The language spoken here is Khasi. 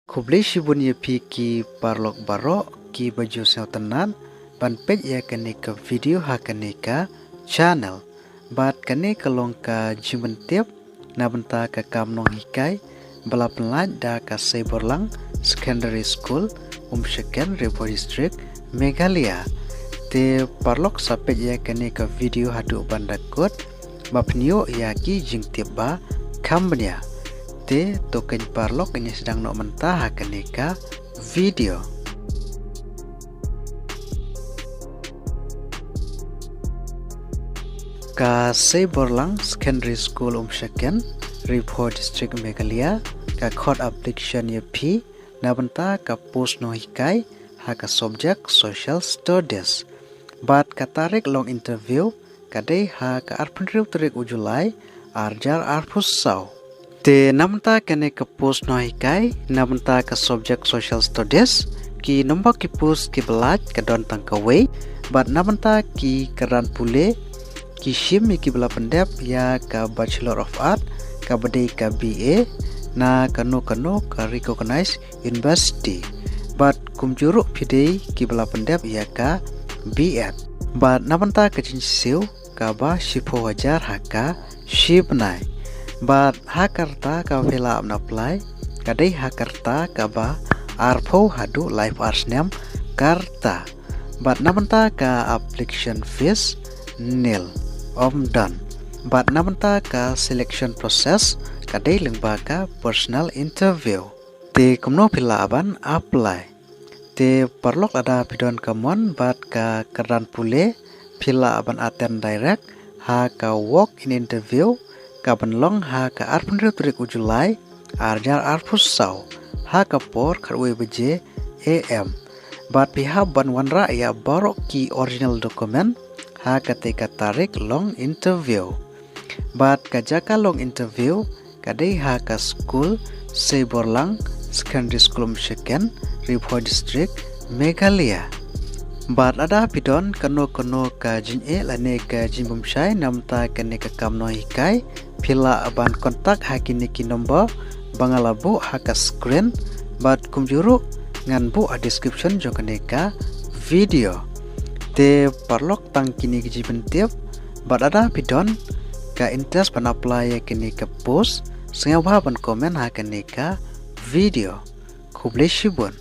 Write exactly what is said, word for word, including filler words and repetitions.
Khublei shibun ïa phi ki paralok baroh ki ba ju sngewtynnat ban peit ïa kane ka video ha kane ka channel. Bad kane ka long ka jingpyntip na bynta ka kam nonghikai ba la pynlait da ka Seiborlang Secondary School, Umshaken, Ri Bhoi District, Meghalaya. Te paralok sa peit ïa kane ka video haduh ban da kut ba phin ïoh ïa ki jingtip ba kham bniah. Te to keiñ paralok, ngin ïa sdang noh mynta ha kane ka video. Ka Seiborlang Secondary School, Umshaken, Ri Bhoi District, Meghalaya, ka khot application ïa phi na bynta ka post nonghikai ha ka subject Social Studies. Bad ka tarik long interview ka dei ha ka arphew hynriew tarik u July, ar hajar arphew saw. Te na bynta kane ka post nonghikai na bynta ka subject Social Studies, ki number ki post ki ba lait ka don tang kawei. Bad na bynta ki kyrdan pule, ki shim ïa ki ba la pyndep ïa ka Bachelor of Art, ka ba dei ka B A, na kano kano ka recognized university. Bad kumjuh ruh phi dei ki ba la pyndep ïa ka B Ed. Bad na bynta ka jingsiew ka ba shiphew hajar ha ka shi bnai. Bad ha ka rta ka ba phi lah ban apply ka dei ha ka rta ka ba arphew haduh laiphew ar snem ka rta. Bad na bynta ka application fees nil, ym don. Bad na bynta ka selection process ka dei lyngba ka personal interview. Te kumno phi lah ban apply? Te paralok, lada phi don ka mon bad ka kyrdan pule, phi lah ban attend direct ha ka walk-in interview ka ban long ha ka arphew hynriew tarik u July, ar hajar arphew saw, ha ka por khatwei baje A M. Bad phi hap ban wanrah ïa baroh ki original document ha kata ka tarik long interview. Bad ka jaka long interview ka dei ha ka skul Seiborlang Secondary School, Umshaken, Ri Bhoi District, Meghalaya. Bad lada phi don kano kano ka jingeh lane ka jingbymshai na bynta kane ka kam nonghikai, phi lah ban contact ha kine ki number ba nga la buh ha ka screen. Bad kumjuh ruh ngan buh ha description jong kane ka video. Te paralok, tang kine ki jingpyntip. Bad lada phi don ka interest ban apply ïa kane ka post, sngewbha ban comment ha kane ka video. Khublei shibun.